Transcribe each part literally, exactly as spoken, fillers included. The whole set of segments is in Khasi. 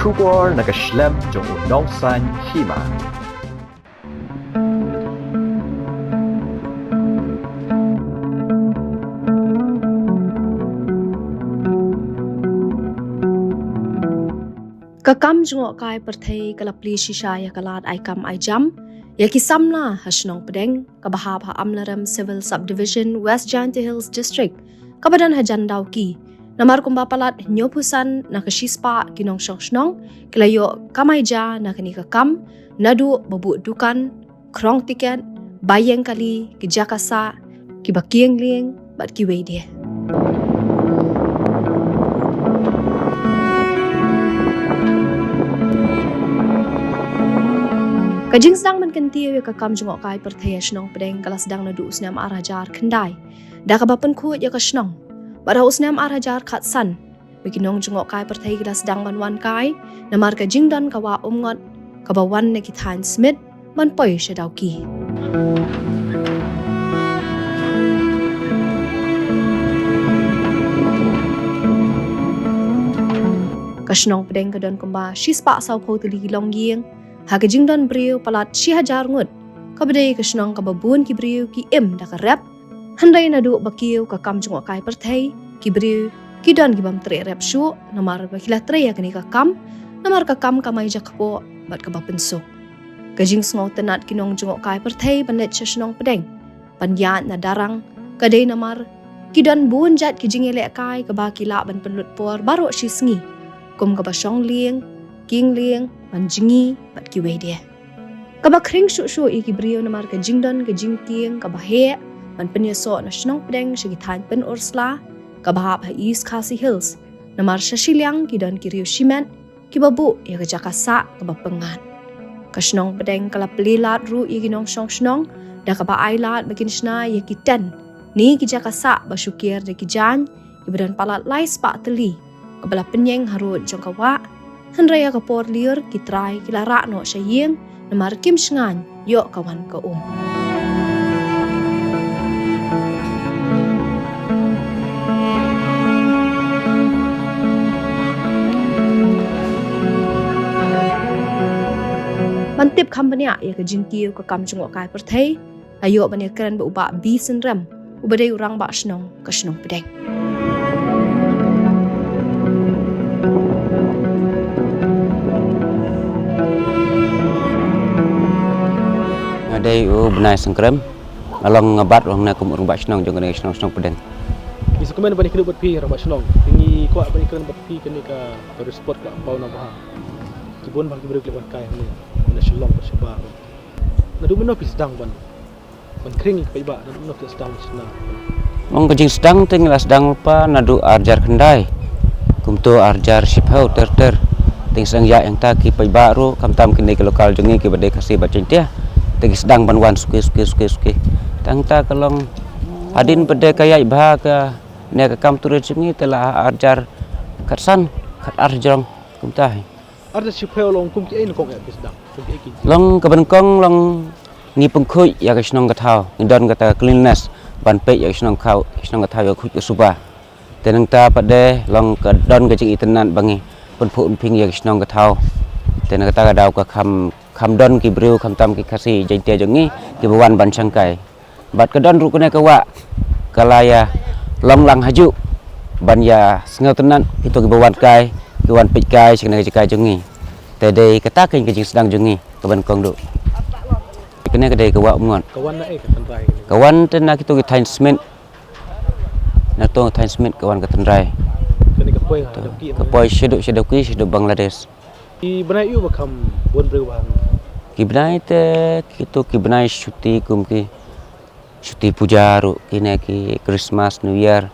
Khubor na ka shlem jong u nongsan hima. Ka kam jngohkai pyrthei ka la plie shisha ïa ka lad ai kam ai jam ïa ki samla ha shnong Pdeng, kaba hap ha Amlarem Civil Subdivision, West Jaintia Hills District, kaba don hajan Dawki. Namar kumba palat hynñiewphew san na ka shispah ki nongshong shnong ki la ïoh kamai ja na kane ka kam, naduh ba buh dukan, khrong tiket, ba ïeng kali, ki jaka sah, kiba kieng lieng bad kiwei de. Ka jingsdang ban kyntiew ïa ka kam jngohkai pyrthei ha shnong Pdeng ka la sdang naduh u snem ar hajar khyndai da kaba pynkhuid ïa ka shnong. Bad ha u snem ar hajar khatsan ba ki nongjngohkai pyrthei ki la sdang ban wan kai namar ka jingdon ka wah Umngot kaba wan na ki thaiñ Smit ban poi sha Dawki. Ka shnong Pdeng ka don kumba shispah sawphew tylli ki longïing. Ha ka jingdon briew palat shi hajar ngut, kaba dei ka shnong kaba bun ki briew ki im da ka rep. Hynrei naduh ba kiew ka kam jngohkai pyrthei, ki briew ki don ki bym treh rep shuh namar ba ki la trei ïa kane ka kam, namar ka kam kamai ja kpoh bad kaba pynsuk. Ka jingsngewtynnat ki nongjngohkai pyrthei ban leit sha shnong Pdeng ban ïaid na darang ka dei namar ki don bun jait ki jingïalehkai kaba ki lah ban pynlut por baroh shi sngi, kum kaba shong lieng, kieng lieng, ban jngi bad kiwei de. Kaba khring shuh shuh ïa ki briew namar ka jingdon ka jingkieng kaba heh ban pynïasoh na shnong Pdeng sha ki thaiñ Pynursla kaba hap ha East Khasi Hills, namar sha shiliang ki don ki riew shimet kiba buh ïa ka jaka sah kaba pyngngad. Ka shnong Pdeng ka la plie lad ruh ïa ki nongshong shnong da kaba ai lad ba kin shna ïa ki tent ne ki jaka sah ba shu kiar da ki jaiñ kiba don palat lai spah tylli, kaba la pynïeng harud jong ka wah. Hynrei ha ka por lyiur ki trai ki la rah noh sha ïing namar kim shngaiñ ïoh ka wan ka um. Ban tip kham bniah ïa ka jingkiew ka kam jngohkai pyrthei, la ïoh ban ïakren bad u Bah B. Synrem, uba dei u rangbah shnong ka shnong Pdeng. Nga dei u Bnai Synrem, nga long nga bat u long na kum u rangbah shnong jong kane ka shnong, shnong Pdeng. Ngi sngewkmen ban ïakynduh bad phi rangbah shnong. Ngi kwah ban ïakren bad phi kane ka, ka respond ka paw na bha. Ki bun bha ki briew ki leh wan kai hangne na Shillong bad shabar. Naduh mynno phi sdang ban Ban khring ïa ki paidbah, naduh mynno phi sdang ban shna? Long ka jingsdang te ngi la sdang lypa naduh ar hajar khyndai. Kumto ar hajar shiphew ter ter te ngi sdang ïaid hangta, ki paidbah ruh khamtam kine ki local jong ngi kiba dei Khasi bad Jaiñtia te ki sdang ban wan suki suki suki suki. Te hangta ka long hadien ba dei ka ïaid bha kane ka kam tourist jong ngi te la ar hajar khatsan, khatar jrong kumta hi. Ar hajar shiphew long kum kiei nyngkong eh phi sdang? Kum kiei ki? Long kaba nyngkong long ngi pynkhuid ïa ka shnong ka thaw, ngi don kata ka cleanliness ban peit ïa ka shnong ka thaw, shnong ka thaw ïa ka khuid ka suba. Te nangta pat de long ka don ka jingitynnad ba ngi pynphuh pynphieng ïa ka shnong ka thaw. Te na kata ka daw ka kham, kham don ki briew khamtam ki Khasi Jaiñtia jong ngi kiba wan ban shang kai. Bad ka don ruh kane ka wah ka la ïa long lang hajuh ban ïa sngewtynnad kito kiba wan kai, ki wan peit kai sha kane ka jaka jong ngi. Te dei kata ka jingsdang jong ngi kaba nyngkong duh. Kane ka dei ka wah Umngot. Ka wan na ei ka tynrai kane? Ka wan te na kito ki thaiñ Smit. Na to thaiñ Smit ka wan ka tynrai. Kane ka poi ha Dawki? Ka poi shaduh, sha Dawki, shaduh Bangladesh. Ki bnai aiu ba kham bun briew ba hang? Ki bnai te kito ki bnai shuti kum ki shuti puja ruh, kine ki Christmas, New Year.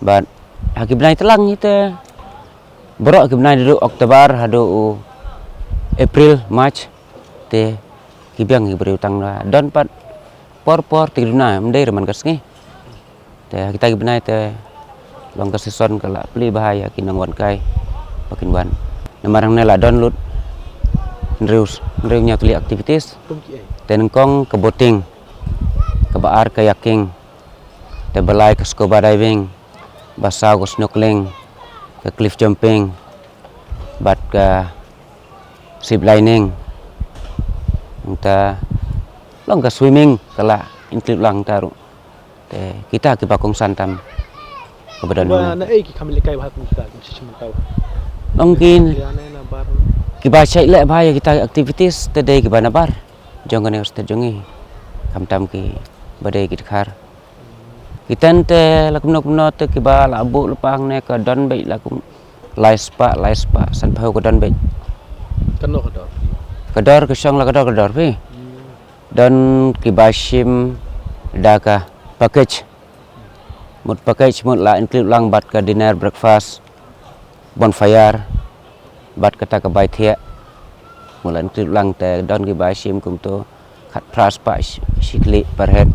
Bad ha ki bnai tlang hi te baroh ki bnai naduh October haduh u April, March te ki biang ki briew tang da don pat por por te ki duna ym dei ruh man ka sngi. Te ha kita ki bnai te long ka season ka la plie bha ïa ki nongwan kai ba kin wan. Namar hangne la don lut hynriew, hynriew hynñiew tylli activities. Kum kiei? Te nyngkong ka boating, kaba ar ka kayaking, te ba lai ka scuba diving, ba saw ka snorkeling, ka cliff jumping, bad ka Zip lining. Nangta long ka swimming ka la include lang ta ruh. Te kita kiba kongsan tam kaba don. Ba na ei ki kham lehkai ba ha kumta ki shisha mynta? Long ki kiba shait leh ba ïa kita activities te dei kiba nabar jong kane ka state jong ngi, khamtam kiba dei ki dkhar. Ki tent te la kumno kumno te kiba la buh lypa hangne ka don beit la kum lai spah, lai spah sanphew ka don beit. Kano ka dor? Ka dor ka shong la ka dor, ka dor phi. Don kiba shim da ka package. Mut package mut la include lang bad ka dinner, breakfast, bonfire, bad kata ka bai thiah. Mut la include lang te don kiba shim kumto khatphra spah shi, shi khlieh per head.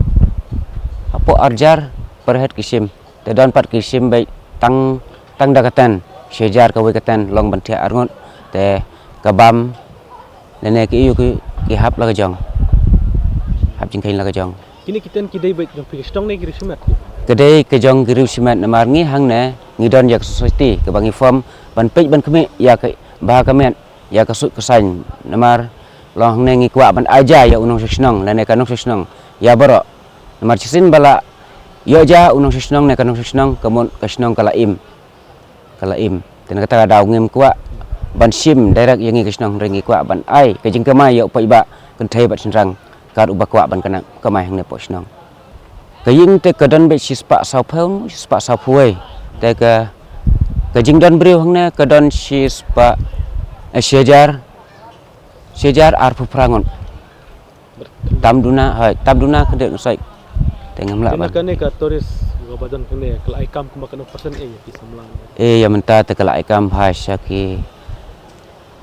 Hapoh arjar per head ki shim. Te don pat ki shim beit tang, tang da ka tent, shi hajar kawei ka tent, long ban thiah arngut. Te ka bam lane ki ïu ki, ki hap la ka jong. Hap jingkheiñ la ka jong. Kine ki tent ki dei beit jong phi ka shnong ne ki riew shimet? Ka dei ka jong ki riew shimet, namar ngi hangne ngi don ïa ka society kaba ngi form ban peit ban khmih ïa ka bha ka miat, ïa ka suk ka saiñ. Namar long hangne ngi kwah ban ai ja ïa u nongshong shnong lane ka nongshong shnong ïa baroh. Namar shisien ba la ïoh ja u nongshong shnong ne ka nongshong shnong, ka mut ka shnong ka la im. Ka la im. Te na kata ka daw ngim kwah ban shim direct ïa ngi ka shnong, hynrei ngi kwah ban ai ka jingkyrmen ïa u paidbah kynthei bad shynrang kat uba kwah ban kane kamai hangne hapoh shnong. Ka ïing te ka don beit shi spah sawphew, shi spah sawphew wei. Te ka, ka jingdon briew hangne ka don shi spah, eh, shi hajar, shi hajar arphew phra ngut. Tam duna, hoi, tam duna ka dei ngi soi. Te ngam lah ban. Kane ka tourist kaba don kane ka la ai kam kumba katno percent ïa ki samla? Eh, ïa mynta te ka la ai kam bha sha ki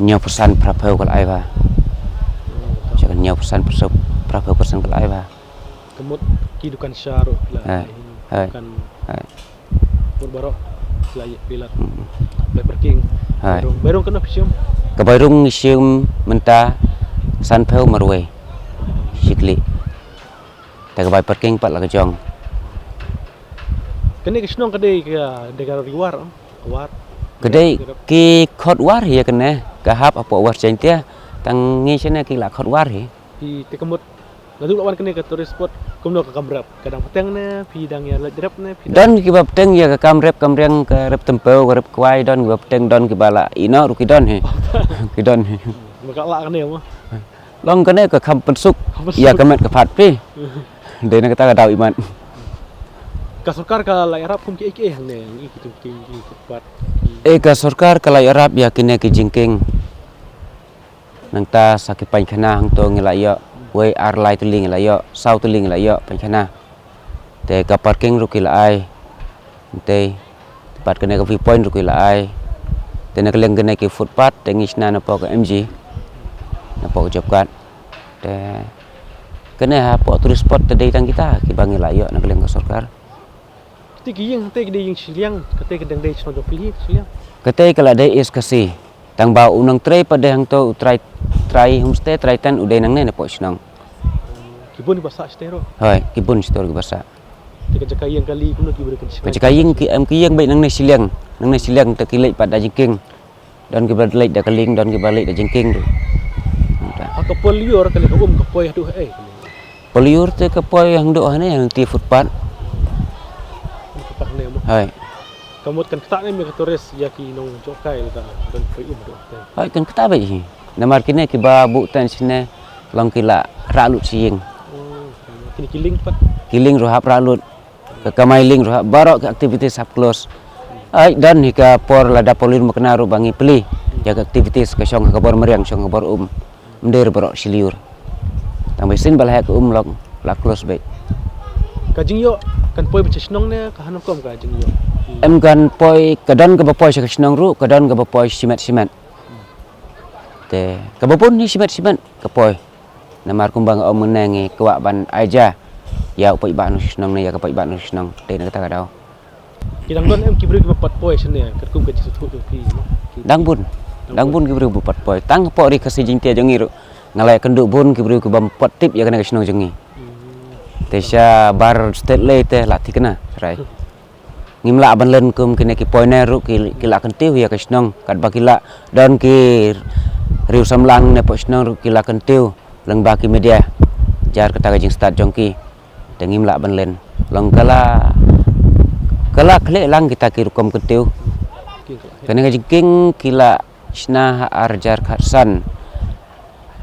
hynñiew percent phraphew ka la ai bha. Sha ka hynñiew percent phraphew percent ka la ai bha. Ka mut ki dukan sha ruh ki la ai. Hoi. Dukan. Hoi. Mut baroh la ïa phi la. Bai parking. Hai. Bai rung, bai rung katno phi shim? Ka bai rung ngi shim mynta sanphew marwei. Shi khlieh. Te ka bai parking pat la ka jong. Kane ka shnong ka dei ka, dei ka ri War, em? War. Ka dei ki khot War ïa kane, ka hap hapoh War Jaiñtia. Tang ngi shane ki la khot War hi. Phi te ka mut Naduh la wan kane ka tourist spot, kumno ka kam rep? Ka dang bteng ne, phi dang ïa leit rep ne, phi dang. Don kiba bteng ïa ka kam rep kam riang, ka rep tympew, ka rep kwai, don kiba bteng, don kiba la ïehnoh ruh ki don hi. Ki don hi. Ba ka la kane mo. Long kane ka kham pynsuk. Kham pynsuk. Ïa ka met ka phad phi. Dei na kata ka daw imat. Ka sorkar ka la ïarap kum kiei kiei hangne, ïa ki jingkieng, ki footpath, ki. Eh, ka sorkar ka la ïarap ïa kine ki jingkieng. Nangta sa ki paiñkhana hangto ngi la ïoh, wei ar lai tylli ngi la ïoh, saw tylli ngi la ïoh paiñkhana. Te ka parking ruh ki la ai. Te pat kane ka viewpoint ruh ki la ai. Te na ka liang kane ki footpath te ngi shna napoh ka M G, napoh ka job card. Te kane hapoh tourist spot te dei tang kita kiba ngi la ïoh na ka liang ka sorkar. Kata ki ïing, kata ki dei ïing shiliang, kata ki dang dei shnong jong phi hi shiliang. Kata ka la dei East Khasi. Tang ba u nongtrei pat dei hangto u trai, trai homestay, trai tent u dei nangne napoh shnong. Ki bun kiba sah shatei ruh. Hoi, ki bun shator kiba sah. Te ka jaka ïing kali kumno ki briew kin. Ka jaka ïing ki em ki ïing beit nangne shiliang, nangne shiliang te ki leit pat da jingkieng. Don kiba leit da ka lieng, don kiba leit da jingkieng ruh. Ha ka por lyiur kane ka um ka poi haduh eh. Por lyiur te ka poi hangduh hane hangti footpath. Footpath ne mo. Hai. Ka mut kan ktah ne me ka tourist ïa ki nongjngohkai lada don poi um haduh te. Hai, kan ktah beit hi. Namar kine kiba buh tent shane long ki la rah lut sha ïing. Oh, kine ki lieng pat. Ki lieng ruh hap rah lut. Ka kamai lieng ruh hap, baroh ka activities hap close. Ai don hi ka por lada por lyiur makna ruh ba ngi plie ïa ka activities ka shong ha ka bor mariang, shong ha ka bor um. Ym dei ruh baroh shi lyiur. Tang ba shisien ba la heh ka um long la close beit. Ka jingïoh kan poi beit sha shnong ne ka hangno kum ka jingïoh? Em, kan poi, ka don kaba poi sha ka shnong ruh, ka don kaba poi shimet shimet. Te kaba bun hi shimet shimet ka poi. Namar kumba nga ong mynne ngi kwah ban ai ja ïa u paidbah nongshong shnong ne ïa ka paidbah nongshong shnong. Te na kata ka daw. Ki dang don em ki briew kiba pat poi shane katkum ka jingsngewthuh jong phi mo? Dang bun. Dang bun ki briew ba pat poi. Tang hapoh Ri Khasi Jaiñtia jong ngi ruh nga la ïakynduh bun ki briew kibym pat tip ïa kane ka shnong jong ngi. Hmm. Te shabar state lei te la thikna, right. Ngim lah ban len kum kine ki poi ne ruh ki, ki la kyntiew ïa ka shnong katba ki la don ki riew samla hangne hapoh shnong ruh ki la kyntiew lyngba ki media jar kata ka jingstad jong ki. Te ngim lah ban len. Long ka la, ka la khleh lang kita ki rukom kyntiew. Kane ka jingkieng ki la shna ha ar hajar khatsan.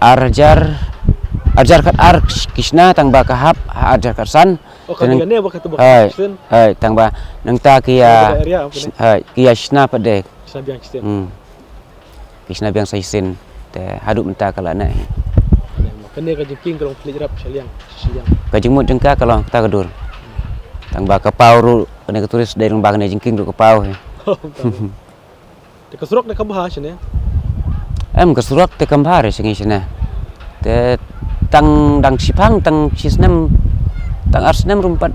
Ar hajar, ar hajar khatar ki shna, tang ba ka hap ha ar hajar khatsan. Oh, kane, kane ba kata ba hai, shisien. Hai, tang ba nangta ki ïa, kane ba area, kane. Hai, ki ïa shna pat de. Shna biang shisien. Hmm. Ki shna biang sa shisien. Te haduh mynta ka la neh. Kane, kane ka jingkieng ka long pynleit rap sha liang, sha liang. Ka jingmut jong ka ka long kata ka dur. Tang ba ka paw ruh, kane ka tourist dei ruh ba kane jingkieng ruh ka paw hi. Oh, ka paw. Te ka surok te kam bha shane? Em, ka surok te kam bha re sha ngi shane. Te tang dang shiphang tang shisnem, tang ar snem ruh pat.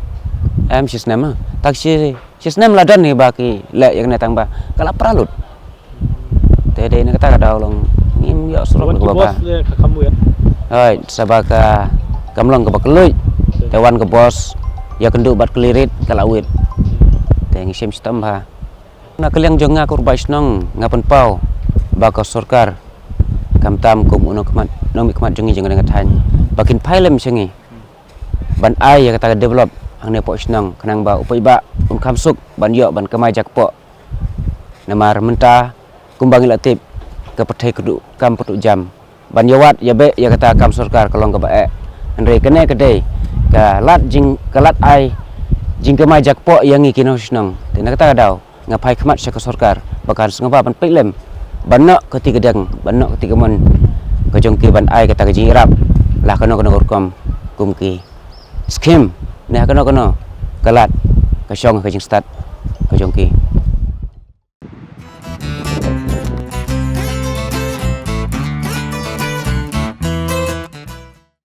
Em, shisnem ah. Tang shi, shisnem la don hi ba ki leh ïa kane tang ba ka la pra lut. Te dei na kata ka daw long ngim ïoh surok. Wan ki kaba bha. Boss le ka kam wit. Hoi, sa ba ka kam long kaba kylluid. Te wan ka boss ïa kynduh bad kylli rit ka la wit. Te ngi shem shitom bha. Na ka liang jong nga kum u rangbah shnong nga pynpaw ba ka sorkar, khamtam kum u nongkhmat, nongmihkhmat jong ngi jong ka thaiñ, ba kin phai lem sha ngi ban ai ïa kata ka develop hangne hapoh shnong, khnang ba u paidbah un kham suk ban ïoh ban kamai jakpoh. Namar mynta kumba ngi la tip, ka pyrthei kduh kam pyrtuh jam. Ban ïa wad ïa beh ïa kata ka kam sorkar ka long kaba eh. Hynrei kane ka dei ka lad jing, ka lad ai jingkamai jakpoh ïa ngi ki nongshong shnong. Te na kata ka daw nga phai khmat sha ka sorkar ba kan sngewbha ban peit lem, ban noh ka ti ka dang, ban noh ka ti ka mon ka jong ki ban ai kata ka jingïarap la kano kano ka rukom kum ki skim ne ha kano kano ka lad ka shong ka jingstad ka jong ki.